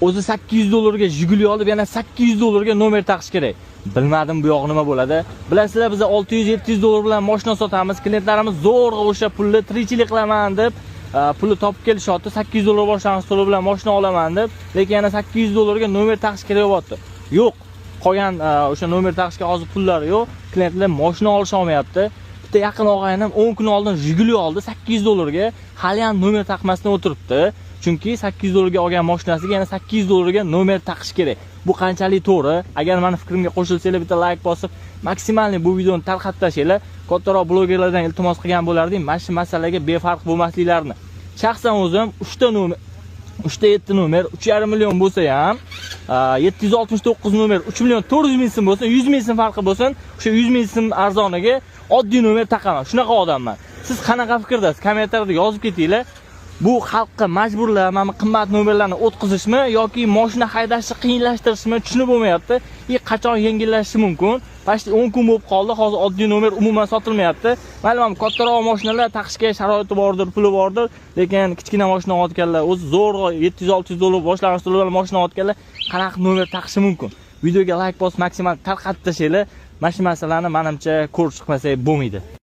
O'zi 800 dollarga Jiguli olib, yana 800 dollarga nomer taqish kerak. Bilmadim, bu yoq nima bo'ladi. Bilasizlar, biz 600-700 dollar bilan mashina sotamiz. Klientlarimiz zo'rg'a o'sha pulni tirikchilik qilaman deb pulni topib kelishyapti. 800 dollar boshlang'ich to'lov bilan mashina olaman deb, lekin yana 800 dollarga nomer taqish kerak bo'lyapti. Yo'q, qolgan o'sha nomer taqishga hozir pullari yo'q. Klientlar mashina olisha olmayapti. Bitta yaqin og'aynim 10 kun oldin Jiguli oldi 800 dollarga, hali ham nomer taqmasdan o'tiribdi. Chunki 800 dollarga olgan mashinasiga yana 800 dollarga nomer taqish kerak. Bu qanchalik to'g'ri? Agar meni fikrimga qo'shilsanglar, bitta like bosib, максимальный bu videoni tarqatib tashlanglar. Kattaroq blogerlardan iltimos qilgan bo'lardim, mana shu masalaga befarq bo'lmasliklarini. Shaxsan o'zim 3 ta nomer, 3 ta 7 nomer 3,5 million bo'lsa ham, 769 nomer 3 million 400 ming so'm bo'lsin, 100 ming so'm farqi bo'lsin, o'sha 100 ming so'm arzoniga oddiy nomer taqaman. Shunaqa odamman. Siz qanaqa fikrdasiz? Kommentariyada yozib ketinglar. Bu xalqqa majburlab mana bu qimmat nomerlarni o'tkazishmi yoki mashina haydashni qiyinlashtirishmi, tushunib bo'lmayapti. И qachon yengillashishi mumkin? Почти 10 kun bo'lib qoldi. Hozir oddiy nomer umuman sotilmayapti. Mayli, mana kattaroq mashinalar taqishga sharoiti bordir, puli bordir, lekin kichkina mashina olayotganlar, o'zi zo'rg'a 700-600 dollar boshlang'ich to'lov bilan mashina olayotganlar qanaqa nomer taqishi mumkin? Videoga like bosib, maksimal tarqatib tashlanglar. Mana shu masalani, menimcha, ko'rib chiqmasak bo'lmaydi.